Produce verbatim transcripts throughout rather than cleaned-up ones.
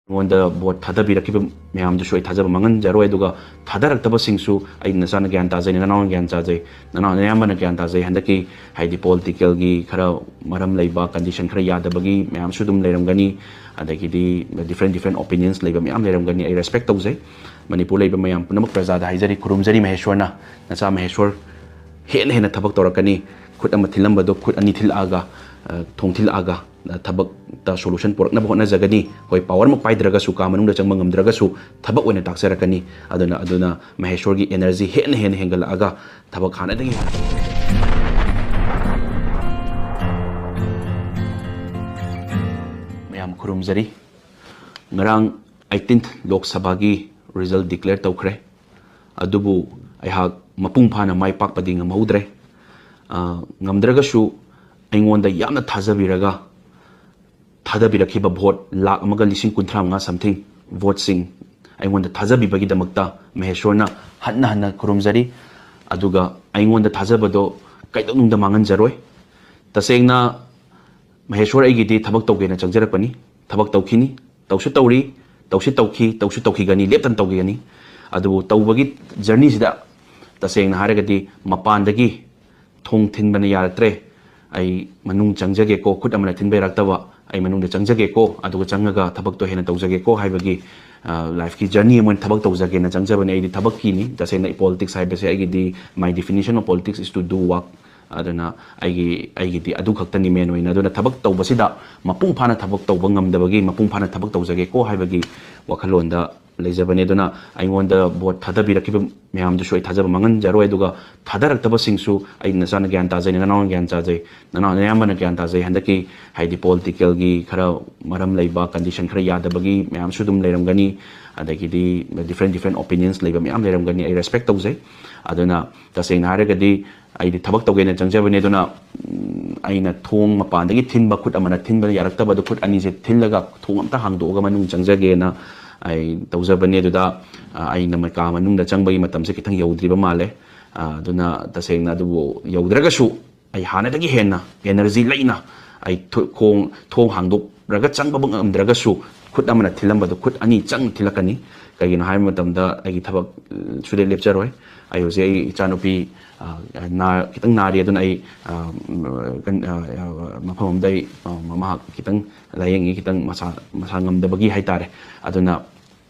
ꯑꯩꯉꯣꯟꯗ ꯚꯣꯠ ꯊꯥꯗꯕꯤꯔꯛꯈꯤꯕ ꯃꯌꯥꯝꯗꯨꯁꯨ ꯑꯩ ꯊꯥꯖꯕ ꯃꯥꯡꯍꯟꯖꯔꯣꯏ꯫ ꯑꯗꯨꯒ ꯊꯥꯗꯔꯛꯇꯕꯁꯤꯡꯁꯨ, ꯑꯩ ꯅꯆꯥꯅ ꯒ꯭ꯌꯥꯟ ꯇꯥꯖꯩ, ꯅꯅꯥꯎꯅ ꯒ꯭ꯌꯥꯟ ꯇꯥꯖꯩ, ꯅꯅꯥꯎ ꯅꯌꯥꯝꯕꯅ ꯒ꯭ꯌꯥꯟ ꯇꯥꯖꯩ, ꯍꯟꯗꯛꯀꯤ ꯍꯥꯏꯗꯤ ꯄꯣꯂꯤꯇꯤꯀꯦꯜꯒꯤ ꯈꯔ ꯃꯔꯝ ꯂꯩꯕ, ꯀꯟꯗꯤꯁꯟ ꯈꯔ ꯌꯥꯗꯕꯒꯤ ꯃꯌꯥꯝꯁꯨ ꯑꯗꯨꯝ ꯂꯩꯔꯝꯒꯅꯤ, ꯑꯗꯒꯤꯗꯤ ꯗꯤꯐ꯭ꯔꯦꯟ ꯗꯤꯐ꯭ꯔꯦꯟ ꯑꯣꯄꯤꯅꯤꯌꯟꯁ ꯂꯩꯕ ꯃꯌꯥꯝ ꯂꯩꯔꯝꯒꯅꯤ꯫ ꯑꯩ ꯔꯦꯁꯄꯦꯛ ꯇꯧꯖꯩ꯫ ꯃꯅꯤꯄꯨꯔ ꯂꯩꯕ ꯃꯌꯥꯝ ꯄꯨꯝꯅꯃꯛ ꯄ꯭ꯔꯖꯥꯗ ꯍꯥꯏꯖꯔꯤ, ꯈꯨꯔꯨꯝꯖꯔꯤ ꯃꯍꯦꯁꯣꯔꯅ, ꯅꯆꯥ ꯃꯍꯦꯁꯣꯔ ꯍꯦꯟꯅ ꯍꯦꯟꯅ ꯊꯕꯛ ꯇꯧꯔꯛꯀꯅꯤ, ꯈꯨꯠ ꯑꯃ ꯊꯤꯜꯂꯝꯕꯗꯣ ꯈꯨꯠ ꯑꯅꯤ ꯊꯤꯜꯂꯛꯑꯒ, ꯑ, ꯊꯣꯡ ꯊꯤꯜꯂꯛꯑꯒ, ꯑ, ꯊꯕꯛꯇ ꯁꯣꯂꯨꯁꯟ ꯄꯨꯔꯛꯅꯕ ꯍꯣꯠꯅꯖꯒꯅꯤ꯫ ꯍꯣꯏ, ꯄꯥꯋꯔꯃꯛ ꯄꯥꯏꯗ꯭ꯔꯒꯁꯨ, ꯀꯥ ꯃꯅꯨꯡꯗ ꯆꯪꯕ ꯉꯝꯗ꯭ꯔꯒꯁꯨ, ꯊꯕꯛ ꯑꯣꯏꯅ ꯇꯥꯛꯆꯔꯛꯀꯅꯤ꯫ ꯑꯗꯨꯅ, ꯑꯗꯨꯅ ꯃꯍꯦꯁꯣꯔꯒꯤ ꯑꯦꯅꯔꯖꯤ ꯍꯦꯟꯅ ꯍꯦꯟꯅ ꯍꯦꯟꯒꯠꯂꯛꯑꯒ ꯊꯕꯛ ꯍꯥꯟꯅꯗꯒꯤ ꯃꯌꯥꯝ ꯈꯨꯔꯨꯝꯖꯔꯤ꯫ ꯉꯔꯥꯡ ꯑꯩꯠꯇꯤꯟ ꯂꯣꯛ ꯁꯚꯥꯒꯤ ꯔꯤꯖꯜ ꯗꯤꯀ꯭ꯂꯦꯌꯔ ꯇꯧꯈ꯭ꯔꯦ꯫ ꯑꯗꯨꯕꯨ ꯑꯩꯍꯥꯛ ꯃꯄꯨꯡ ꯐꯥꯅ ꯃꯥꯏ ꯄꯥꯛꯄꯗꯤ ꯉꯝꯍꯧꯗ꯭ꯔꯦ꯫ ꯑ, ꯉꯝꯗ꯭ꯔꯒꯁꯨ ꯑꯩꯉꯣꯟꯗ ꯌꯥꯝꯅ ꯊꯥꯖꯕꯤꯔꯒ ꯊꯥꯗꯕꯤꯔꯛꯈꯤꯕ ꯚꯣꯠ ꯂꯥꯈ ꯑꯃꯒ ꯂꯤꯁꯤꯡ ꯀꯨꯟꯊ꯭ꯔꯥ ꯃꯉꯥ something ꯚꯣꯠꯁꯤꯡ ꯑꯩꯉꯣꯟꯗ ꯊꯥꯖꯕꯤꯕꯒꯤꯗꯃꯛꯇ ꯃꯍꯦꯁꯣꯔꯅ ꯍꯟꯅ ꯍꯟꯅ ꯈꯨꯔꯨꯝꯖꯔꯤ꯫ ꯑꯗꯨꯒ ꯑꯩꯉꯣꯟꯗ ꯊꯥꯖꯕꯗꯣ ꯀꯩꯗꯧꯅꯨꯡꯗ ꯃꯥꯡꯍꯟꯖꯔꯣꯏ꯫ ꯇꯁꯦꯡꯅ ꯃꯍꯦꯁꯣꯔ ꯑꯩꯒꯤꯗꯤ ꯊꯕꯛ ꯇꯧꯒꯦꯅ ꯆꯪꯖꯔꯛꯄꯅꯤ, ꯊꯕꯛ ꯇꯧꯈꯤꯅꯤ, ꯇꯧꯁꯨ ꯇꯧꯔꯤ, ꯇꯧꯁꯨ ꯇꯧꯈꯤ, ꯇꯧꯁꯨ ꯇꯧꯈꯤꯒꯅꯤ, ꯂꯦꯞꯇꯅ ꯇꯧꯈꯤꯒꯅꯤ꯫ ꯑꯗꯨꯕꯨ ꯇꯧꯕꯒꯤ ꯖꯔꯅꯤꯁꯤꯗ ꯇꯁꯦꯡꯅ ꯍꯥꯏꯔꯒꯗꯤ ꯃꯄꯥꯟꯗꯒꯤ ꯊꯣꯡ ꯊꯤꯟꯕꯅ ꯌꯥꯔꯛꯇ꯭ꯔꯦ, ꯑꯩ ꯃꯅꯨꯡ ꯆꯪꯖꯒꯦꯀꯣ, ꯈꯨꯠ ꯑꯃꯅ ꯊꯤꯟꯕ ꯌꯥꯔꯛꯇꯕ, ꯑꯩ ꯃꯅꯨꯡꯗ ꯆꯪꯖꯒꯦꯀꯣ, ꯑꯗꯨꯒ ꯆꯪꯉꯒ ꯊꯕꯛꯇꯣ ꯍꯦꯟꯅ ꯇꯧꯖꯒꯦꯀꯣ ꯍꯥꯏꯕꯒꯤ, ꯑ, ꯂꯥꯏꯐꯀꯤ ꯖꯔꯅꯤ ꯑꯃ ꯑꯣꯏꯅ ꯊꯕꯛ ꯇꯧꯖꯒꯦꯅ ꯆꯪꯖꯕꯅꯤ꯫ ꯑꯩꯗꯤ ꯊꯕꯛꯀꯤꯅꯤ, ꯇꯁꯦꯡꯅ ꯄꯣꯂꯤꯇꯤꯛꯁ ꯍꯥꯏꯕꯁꯦ ꯑꯩꯒꯤꯗꯤ, my definition of politics is to do work꯫ ꯑꯗꯨꯅ ꯑꯩꯒꯤ, ꯑꯩꯒꯤꯗꯤ ꯑꯗꯨ ꯈꯛꯇꯅꯤ ꯃꯦꯟ ꯑꯣꯏꯅ꯫ ꯑꯗꯨꯅ ꯊꯕꯛ ꯇꯧꯕꯁꯤꯗ ꯃꯄꯨꯡ ꯐꯥꯅ ꯊꯕꯛ ꯇꯧꯕ ꯉꯝꯗꯕꯒꯤ, ꯃꯄꯨꯡ ꯐꯥꯅ ꯊꯕꯛ ꯇꯧꯖꯒꯦꯀꯣ ꯍꯥꯏꯕꯒꯤ ꯋꯥꯈꯜꯂꯣꯟꯗ ꯂꯩꯖꯕꯅꯤ꯫ ꯑꯗꯨꯅ ꯑꯩꯉꯣꯟꯗ ꯚꯣꯠ ꯊꯥꯗꯕꯤꯔꯛꯈꯤꯕ ꯃꯌꯥꯝꯗꯨꯁꯨ ꯑꯩ ꯊꯥꯖꯕ ꯃꯥꯡꯍꯟꯖꯔꯣꯏ꯫ ꯑꯗꯨꯒ ꯊꯥꯗꯔꯛꯇꯕꯁꯤꯡꯁꯨ ꯑꯩ ꯅꯆꯥꯅ ꯒ꯭ꯌꯥꯟ ꯇꯥꯖꯩ, ꯅꯅꯥꯎꯅ ꯒ꯭ꯌꯥꯟ ꯇꯥꯖꯩ, ꯅꯅꯥꯎ ꯅꯌꯥꯝꯕꯅ ꯒ꯭ꯌꯥꯟ ꯇꯥꯖꯩ꯫ ꯍꯟꯗꯛꯀꯤ ꯍꯥꯏꯗꯤ ꯄꯣꯂꯤꯇꯤꯀꯦꯜꯒꯤ ꯈꯔ ꯃꯔꯝ ꯂꯩꯕ, ꯀꯟꯗꯤꯁꯟ ꯈꯔ ꯌꯥꯗꯕꯒꯤ ꯃꯌꯥꯝꯁꯨ ꯑꯗꯨꯝ ꯂꯩꯔꯝꯒꯅꯤ, ꯑꯗꯒꯤꯗꯤ ꯗꯤꯐ꯭ꯔꯦꯟ ꯗꯤꯐ꯭ꯔꯦꯟ ꯑꯣꯄꯤꯅꯤꯌꯟꯁ ꯂꯩꯕ ꯃꯌꯥꯝ ꯂꯩꯔꯝꯒꯅꯤ꯫ ꯑꯩ ꯔꯦꯁꯄꯦꯛ ꯇꯧꯖꯩ꯫ ꯑꯗꯨꯅ ꯇꯁꯦꯡꯅ ꯍꯥꯏꯔꯒꯗꯤ ꯑꯩꯗꯤ ꯊꯕꯛ ꯇꯧꯒꯦꯅ ꯆꯪꯖꯕꯅꯤ꯫ ꯑꯗꯨꯅ, ꯎꯝ, ꯑꯩꯅ ꯊꯣꯡ ꯃꯄꯥꯟꯗꯒꯤ ꯊꯤꯟꯕ, ꯈꯨꯠ ꯑꯃꯅ ꯊꯤꯟꯕ ꯌꯥꯔꯛꯇꯕꯗꯣ ꯈꯨꯠ ꯑꯅꯤꯁꯦ ꯊꯤꯜꯂꯒ ꯊꯣꯡ ꯑꯝꯇ ꯍꯥꯡꯗꯣꯛꯑꯒ ꯃꯅꯨꯡ ꯆꯪꯖꯒꯦꯅ ꯑꯩ ꯇꯧꯖꯕꯅꯤ꯫ ꯑꯗꯨꯗ, ꯑ, ꯑꯩꯅ ꯀꯥ ꯃꯅꯨꯡꯗ ꯆꯪꯕꯒꯤ ꯃꯇꯝꯁꯦ ꯈꯤꯇꯪ ꯌꯧꯗ꯭ꯔꯤꯕ ꯃꯥꯜꯂꯦ꯫ ꯑ, ꯑꯗꯨꯅ ꯇꯁꯦꯡꯅ ꯑꯗꯨꯕꯨ ꯌꯧꯗ꯭ꯔꯒꯁꯨ ꯑꯩ ꯍꯥꯟꯅꯗꯒꯤ ꯍꯦꯟꯅ ꯑꯦꯅꯔꯖꯤ ꯂꯩꯅ ꯑꯩ ꯊꯣ-, ꯈꯣꯡ-, ꯊꯣꯡ ꯍꯥꯡꯗꯣꯛꯂꯒ ꯆꯪꯕ ꯉꯝꯗ꯭ꯔꯒꯁꯨ ꯈꯨꯠ ꯑꯃꯅ ꯊꯤꯜꯂꯝꯕꯗꯣ ꯈꯨꯠ ꯑꯅꯤ ꯆꯪ ꯊꯤꯜꯂꯛꯀꯅꯤ꯫ ꯀꯩꯒꯤꯅꯣ ꯍꯥꯏꯕ ꯃꯇꯝꯗ ꯑꯩꯒꯤ ꯊꯕꯛ ꯁꯨꯗꯤ ꯂꯦꯞꯆꯔꯣꯏ꯫ ꯑꯩ ꯍꯧꯖꯤꯛ ꯑꯩ ꯏꯆꯥꯅꯨꯄꯤ, ꯑ, ꯅꯥ-, ꯈꯤꯇꯪ ꯅꯥꯔꯤ, ꯑꯗꯨꯅ ꯑꯩ, ꯑ, ꯀꯟ-, ꯑ, ꯑ, ꯃꯐꯝ ꯑꯃꯗ ꯑꯩ, ꯑ, ꯃꯍꯥꯛ ꯈꯤꯇꯪ ꯂꯥꯏꯌꯦꯡꯉꯤ, ꯈꯤꯇꯪ ꯃꯁꯥ, ꯃꯁꯥ ꯉꯝꯗꯕꯒꯤ ꯍꯥꯏꯇꯥꯔꯦ꯫ ꯑꯗꯨꯅ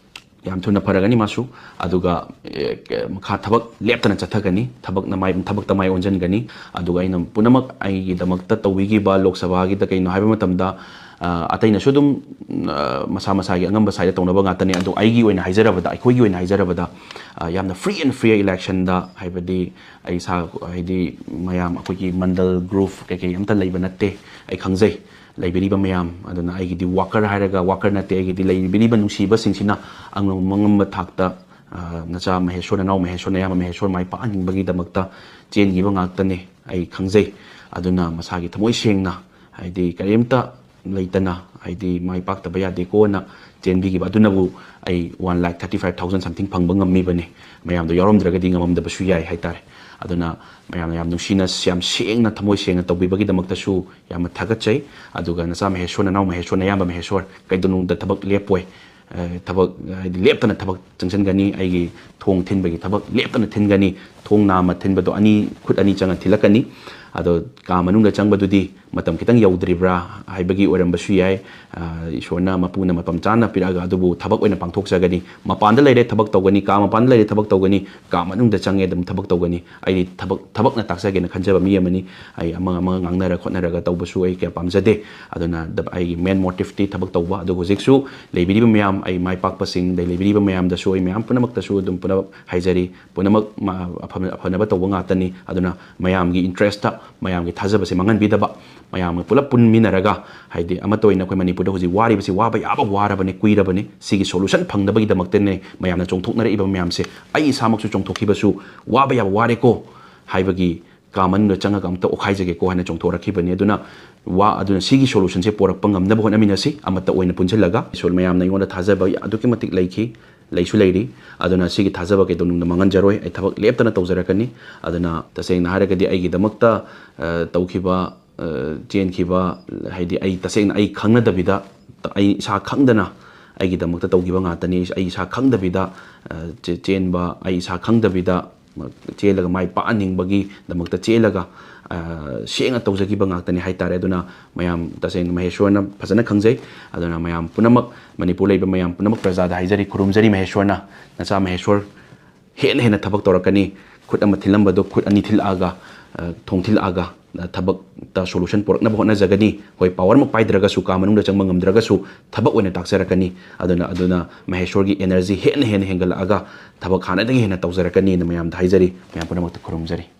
ꯌꯥꯝ ꯊꯨꯅ ꯐꯔꯒꯅꯤ ꯃꯥꯁꯨ꯫ ꯑꯗꯨꯒ, ꯑꯦ, ꯀ-, ꯃꯈꯥ ꯊꯕꯛ ꯂꯦꯞꯇꯅ ꯆꯠꯊꯒꯅꯤ, ꯊꯕꯛꯅ ꯃꯥꯏ, ꯊꯕꯛꯇ ꯃꯥꯏ ꯑꯣꯟꯁꯤꯟꯒꯅꯤ꯫ ꯑꯗꯨꯒ ꯑꯩꯅ ꯄꯨꯝꯅꯃꯛ ꯑꯩꯒꯤꯗꯃꯛꯇ ꯇꯧꯕꯤꯈꯤꯕ ꯂꯣꯛ ꯁꯚꯥꯒꯤꯗ ꯀꯩꯅꯣ ꯍꯥꯏꯕ ꯃꯇꯝꯗ, ꯑ, ꯑꯇꯩꯅꯁꯨ ꯑꯗꯨꯝ, ꯑ, ꯃꯁꯥ ꯃꯁꯥꯒꯤ ꯑꯉꯝꯕ ꯁꯥꯏꯗ ꯇꯧꯅꯕ ꯉꯥꯛꯇꯅꯤ꯫ ꯑꯗꯣ ꯑꯩꯒꯤ ꯑꯣꯏꯅ ꯍꯥꯏꯖꯔꯕꯗ, ꯑꯩꯈꯣꯏꯒꯤ ꯑꯣꯏꯅ ꯍꯥꯏꯖꯔꯕꯗ, ꯑ, ꯌꯥꯝꯅ free and fair election ꯗ, ꯍꯥꯏꯕꯗꯤ ꯑꯩ ꯏꯁꯥ, ꯍꯥꯏꯗꯤ ꯃꯌꯥꯝ ꯑꯩꯈꯣꯏꯒꯤ ꯃꯟꯗꯜ ꯒ꯭ꯔꯨꯞ ꯀꯩꯀꯩ ꯑꯝꯇ ꯂꯩꯕ ꯅꯠꯇꯦ꯫ ꯑꯩ ꯈꯪꯖꯩ ꯂꯩꯕꯤꯔꯤꯕ ꯃꯌꯥꯝ꯫ ꯑꯗꯨꯅ ꯑꯩꯒꯤꯗꯤ worker ꯍꯥꯏꯔꯒ worker ꯅꯠꯇꯦ꯫ ꯑꯩꯒꯤꯗꯤ ꯂꯩꯕꯤꯔꯤꯕ ꯅꯨꯡꯁꯤꯕꯁꯤꯡꯁꯤꯅ ꯑꯉꯝ ꯑꯉꯝꯕ ꯊꯥꯛꯇ, ꯑ, ꯅꯆꯥ ꯃꯍꯦꯁꯣꯔ, ꯅꯅꯥꯎ ꯃꯍꯦꯁꯣꯔ, ꯅꯌꯥꯝꯕ ꯃꯍꯦꯁꯣꯔ ꯃꯥꯏ ꯄꯥꯛꯍꯟꯅꯤꯡꯕꯒꯤꯗꯃꯛꯇ ꯆꯦꯟꯈꯤꯕ ꯉꯥꯛꯇꯅꯦ꯫ ꯑꯩ ꯈꯪꯖꯩ꯫ ꯑꯗꯨꯅ ꯃꯁꯥꯒꯤ ꯊꯃꯣꯏ ꯁꯦꯡꯅ, ꯍꯥꯏꯗꯤ ꯀꯔꯤꯝꯇ ꯂꯩꯇꯅ, ꯍꯥꯏꯗꯤ ꯃꯥꯏ ꯄꯥꯛꯇꯕ ꯌꯥꯗꯦꯀꯣꯅ ꯆꯦꯟꯕꯤꯈꯤꯕ ꯑꯗꯨꯅꯕꯨ ꯑꯩ one lakh thirty five thousand something ꯐꯪꯕ ꯉꯝꯃꯤꯕꯅꯤ꯫ ꯃꯌꯥꯝꯗꯣ ꯌꯥꯎꯔꯝꯗ꯭ꯔꯒꯗꯤ ꯉꯝꯃꯝꯗꯕꯁꯨ ꯌꯥꯏ ꯍꯥꯏꯇꯥꯔꯦ꯫ ꯑꯗꯨꯅ ꯃꯌꯥꯝꯅ ꯌꯥꯝ ꯅꯨꯡꯁꯤꯅ, ꯌꯥꯝ ꯁꯦꯡꯅ, ꯊꯃꯣꯏ ꯁꯦꯡꯅ ꯇꯧꯕꯤꯕꯒꯤꯗꯃꯛꯇꯁꯨ ꯌꯥꯝꯅ ꯊꯥꯒꯠꯆꯩ꯫ ꯑꯗꯨꯒ ꯅꯆꯥ ꯃꯍꯦꯁꯣꯔ, ꯅꯅꯥꯎ ꯃꯍꯦꯁꯣꯔ, ꯅꯌꯥꯝꯕ ꯃꯍꯦꯁꯣꯔ, ꯀꯩꯗꯧꯅꯨꯡꯗ ꯊꯕꯛ ꯂꯦꯞꯄꯣꯏ꯫ ꯑ, ꯊꯕꯛ, ꯍꯥꯏꯗꯤ ꯂꯦꯞꯇꯅ ꯊꯕꯛ ꯆꯪꯁꯤꯟꯒꯅꯤ꯫ ꯑꯩꯒꯤ ꯊꯣꯡ ꯊꯤꯟꯕꯒꯤ ꯊꯕꯛ ꯂꯦꯞꯇꯅ ꯊꯤꯟꯒꯅꯤ꯫ ꯊꯣꯡ ꯅꯥꯝꯃ ꯊꯤꯟꯕꯗꯣ ꯑꯅꯤ, ꯈꯨꯠ ꯑꯅꯤ ꯆꯪꯉ ꯊꯤꯜꯂꯛꯀꯅꯤ꯫ ꯑꯗꯣ ꯀꯥ ꯃꯅꯨꯡꯗ ꯆꯪꯕꯗꯨꯗꯤ ꯃꯇꯝ ꯈꯤꯇꯪ ꯌꯧꯗ꯭ꯔꯤꯕ꯭ꯔꯥ ꯍꯥꯏꯕꯒꯤ ꯑꯣꯏꯔꯝꯕꯁꯨ ꯌꯥꯏ꯫ ꯑ, ꯏꯁꯣꯔꯅ, ꯃꯄꯨꯅ ꯃꯇꯝ ꯆꯥꯅ ꯄꯤꯔꯛꯑꯒ ꯑꯗꯨꯕꯨ ꯊꯕꯛ ꯑꯣꯏꯅ ꯄꯥꯡꯊꯣꯛꯆꯒꯅꯤ꯫ ꯃꯄꯥꯟꯗ ꯂꯩꯔꯦ, ꯊꯕꯛ ꯇꯧꯒꯅꯤ꯫ ꯀꯥ ꯃꯄꯥꯟꯗ ꯂꯩꯔꯦ, ꯊꯕꯛ ꯇꯧꯒꯅꯤ꯫ ꯀꯥ ꯃꯅꯨꯡꯗ ꯆꯪꯉꯦ, ꯑꯗꯨꯝ ꯊꯕꯛ ꯇꯧꯒꯅꯤ꯫ ꯑꯩꯗꯤ ꯊꯕꯛ, ꯊꯕꯛꯅ ꯇꯥꯛꯆꯒꯦꯅ ꯈꯟꯖꯕ ꯃꯤ ꯑꯃꯅꯤ꯫ ꯑꯩ ꯑꯃꯒ ꯑꯃꯒ ꯉꯥꯡꯅꯔ ꯈꯣꯠꯅꯔꯒ ꯇꯧꯕꯁꯨ ꯑꯩ ꯀꯌꯥ ꯄꯥꯝꯖꯗꯦ꯫ ꯑꯗꯨꯅ ꯗ-, ꯑꯩꯒꯤ main motive ꯇꯤ ꯊꯕꯛ ꯇꯧꯕ꯫ ꯑꯗꯨꯒ ꯍꯧꯖꯤꯛꯁꯨ ꯂꯩꯕꯤꯔꯤꯕ ꯃꯌꯥꯝ, ꯑꯩ ꯃꯥꯏ ꯄꯥꯛꯄꯁꯤꯡ, ꯑꯗꯩ ꯂꯩꯕꯤꯔꯤꯕ ꯃꯌꯥꯝꯗꯁꯨ ꯑꯩ ꯃꯌꯥꯝ ꯄꯨꯝꯅꯃꯛꯇꯁꯨ ꯑꯗꯨꯝ ꯄꯨꯝꯅꯃꯛ ꯍꯥꯏꯖꯔꯤ꯫ ꯄꯨꯝꯅꯃꯛ ꯃ-, ꯑꯐ-, ꯑꯐꯅꯕ ꯇꯧꯕ ꯉꯥꯛꯇꯅꯤ꯫ ꯑꯗꯨꯅ ꯃꯌꯥꯝꯒꯤ interest ꯇ, ꯃꯌꯥꯝꯒꯤ ꯊꯥꯖꯕꯁꯦ ꯃꯥꯡꯍꯟꯕꯤꯗꯕ, ꯃꯌꯥꯝꯒ ꯄꯨꯂꯞ ꯄꯨꯟꯃꯤꯟꯅꯔꯒ, ꯍꯥꯏꯗꯤ ꯑꯃꯠꯇ ꯑꯣꯏꯅ ꯑꯩꯈꯣꯏ ꯃꯅꯤꯄꯨꯔꯗ ꯍꯧꯖꯤꯛ ꯋꯥꯔꯤꯕꯁꯤ ꯋꯥꯕ ꯌꯥꯕ ꯋꯥꯔꯕꯅꯤ, ꯀꯨꯏꯔꯕꯅꯤ꯫ ꯁꯤꯒꯤ solution ꯐꯪꯅꯕꯒꯤꯗꯃꯛꯇꯅꯦ ꯃꯌꯥꯝꯅ ꯆꯣꯡꯊꯣꯛꯅꯔꯛꯏꯕ ꯃꯌꯥꯝꯁꯦ꯫ ꯑꯩ ꯏꯁꯥꯃꯛꯁꯨ ꯆꯣꯡꯊꯣꯛꯈꯤꯕꯁꯨ ꯋꯥꯕ ꯌꯥꯕ ꯋꯥꯔꯦꯀꯣ ꯍꯥꯏꯕꯒꯤ ꯀꯥ ꯃꯅꯨꯡꯗ ꯆꯪꯉꯒ ꯑꯝꯇ ꯑꯣꯈꯥꯏꯖꯒꯦꯀꯣ ꯍꯥꯏꯅ ꯆꯣꯡꯊꯣꯔꯛꯈꯤꯕꯅꯤ꯫ ꯑꯗꯨꯅ ꯋꯥ-, ꯑꯗꯨꯅ ꯁꯤꯒꯤ solution ꯁꯦ ꯄꯣꯔꯛꯄ ꯉꯝꯅꯕ ꯍꯣꯠꯅꯃꯤꯟꯅꯁꯤ, ꯑꯃꯠꯇ ꯑꯣꯏꯅ ꯄꯨꯟꯁꯤꯜꯂꯒ꯫ ꯏꯁꯣꯔ ꯃꯌꯥꯝꯅ ꯑꯩꯉꯣꯟꯗ ꯊꯥꯖꯕ ꯑꯗꯨꯛꯀꯤ ꯃꯇꯤꯛ ꯂꯩꯈꯤ, ꯂꯩꯁꯨ ꯂꯩꯔꯤ꯫ ꯑꯗꯨꯅ ꯁꯤꯒꯤ ꯊꯥꯖꯕ ꯀꯩꯗꯧꯅꯨꯡꯗ ꯃꯥꯡꯍꯟꯖꯔꯣꯏ꯫ ꯑꯩ ꯊꯕꯛ ꯂꯦꯞꯇꯅ ꯇꯧꯖꯔꯛꯀꯅꯤ꯫ ꯑꯗꯨꯅ ꯇꯁꯦꯡꯅ ꯍꯥꯏꯔꯒꯗꯤ ꯑꯩꯒꯤꯗꯃꯛꯇ, ꯑ, ꯇꯧꯈꯤꯕ, ꯑ, ꯆꯦꯟꯈꯤꯕ, ꯍꯥꯏꯗꯤ ꯑꯩ ꯇꯁꯦꯡꯅ ꯑꯩ ꯈꯪꯅꯗꯕꯤꯗ ꯑꯩ ꯏꯁꯥ ꯈꯪꯗꯅ ꯑꯩꯒꯤꯗꯃꯛꯇ ꯇꯧꯈꯤꯕ ꯉꯥꯛꯇꯅꯤ꯫ ꯑꯩ ꯏꯁꯥ ꯈꯪꯗꯕꯤꯗ, ꯑ, ꯆꯦ-, ꯆꯦꯟꯕ, ꯑꯩ ꯏꯁꯥ ꯈꯪꯗꯕꯤꯗ ꯆꯦꯜꯂꯒ ꯃꯥꯏ ꯄꯥꯛꯍꯟꯅꯤꯡꯕꯒꯤꯗꯃꯛꯇ ꯆꯦꯜꯂꯒ, ꯑ, ꯁꯦꯡꯅ ꯇꯧꯖꯈꯤꯕ ꯉꯥꯛꯇꯅꯤ ꯍꯥꯏꯇꯥꯔꯦ꯫ ꯑꯗꯨꯅ ꯃꯌꯥꯝ ꯇꯁꯦꯡꯅ ꯃꯍꯦꯁ꯭ꯋꯔꯅ ꯐꯖꯅ ꯈꯪꯖꯩ꯫ ꯑꯗꯨꯅ ꯃꯌꯥꯝ ꯄꯨꯝꯅꯃꯛ, ꯃꯅꯤꯄꯨꯔ ꯂꯩꯕ ꯃꯌꯥꯝ ꯄꯨꯝꯅꯃꯛ ꯄ꯭ꯔꯖꯥꯗ ꯍꯥꯏꯖꯔꯤ, ꯈꯨꯔꯨꯝꯖꯔꯤ ꯃꯍꯦꯁ꯭ꯋꯔꯅ, ꯅꯆꯥ ꯃꯍꯦꯁ꯭ꯋꯔ ꯍꯦꯟꯅ ꯍꯦꯟꯅ ꯊꯕꯛ ꯇꯧꯔꯛꯀꯅꯤ꯫ ꯈꯨꯠ ꯑꯃ ꯊꯤꯜꯂꯝꯕꯗꯣ ꯈꯨꯠ ꯑꯅꯤ ꯊꯤꯜꯂꯛꯑꯒ, ꯑ, ꯊꯣꯡ ꯊꯤꯜꯂꯛꯑꯒ, ꯑ, ꯊꯕꯛꯇ solution ꯄꯨꯔꯛꯅꯕ ꯍꯣꯠꯅꯖꯒꯅꯤ꯫ ꯍꯣꯏ, power ꯃꯛ ꯄꯥꯏꯗ꯭ꯔꯒꯁꯨ, ꯀꯥ ꯃꯅꯨꯡꯗ ꯆꯪꯕ ꯉꯝꯗ꯭ꯔꯒꯁꯨ, ꯊꯕꯛ ꯑꯣꯏꯅ ꯇꯥꯛꯆꯔꯛꯀꯅꯤ꯫ ꯑꯗꯨꯅ, ꯑꯗꯨꯅ ꯃꯍꯦꯁ꯭ꯋꯔꯒꯤ energy ꯍꯦꯟꯅ ꯍꯦꯟꯅ ꯍꯦꯟꯒꯠꯂꯛꯑꯒ ꯊꯕꯛ ꯍꯥꯟꯅꯗꯒꯤ ꯍꯦꯟꯅ ꯇꯧꯖꯔꯛꯀꯅꯤꯅ ꯃꯌꯥꯝꯗ ꯍꯥꯏꯖꯔꯤ꯫ ꯃꯌꯥꯝ ꯄꯨꯝꯅꯃꯛꯇ ꯈꯨꯔꯨꯝꯖꯔꯤ꯫